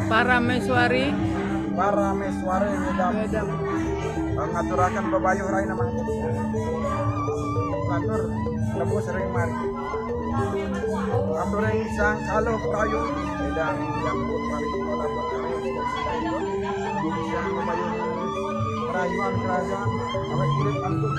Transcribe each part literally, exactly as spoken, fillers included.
Parameswari. Parameswari Wedam. Wedam. Ngaturaken bebayuh raina mangkin. Matur, lebu sering mari. Aturing sang kaluh kayu, Wedam yang pun mari menolak berkarya. Sang bebayuh rayuan kerajaan, awet kulit antuk.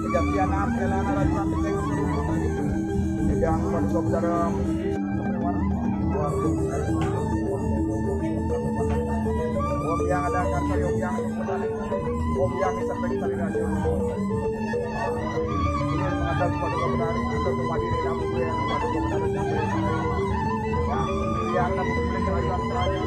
Kejadian apa kelana rajuan kita yang suruh tadi? Yang pada saudara. Wong yang ada kantor, wong yang ada kantor, wong yang sampai kita di rajuan. Ini menghadap pada kebenaran, atau kembali di dalam yang pada kebenaran sampai. Yang yang dapat membeli kerajaan kerajaan.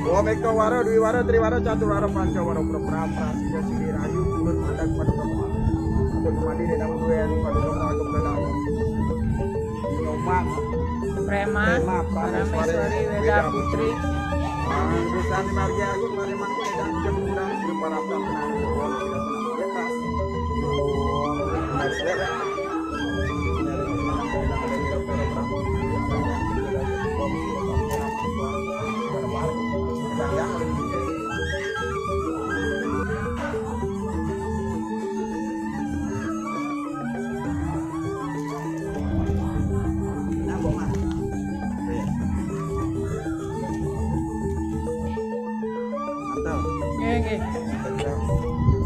Wah, meka waro, dwiwaro, triwaro, caturwaro, pancawaro, prapra, prasida, sidi, rahayu, bulut, mandak, paduka, untuk kemati di dalam dua yang pada nomor aku berdalam. Nyoman. Prema, Prema, Prameswari, Prameswari, Weda Weda Putri. Putri. Anggusan di margi agung, mari mangku, dan jemurang, berupa rasa tenang, wong tidak tenang, lepas. Wong, lepas, lepas. Mantap. Nggih, nggih.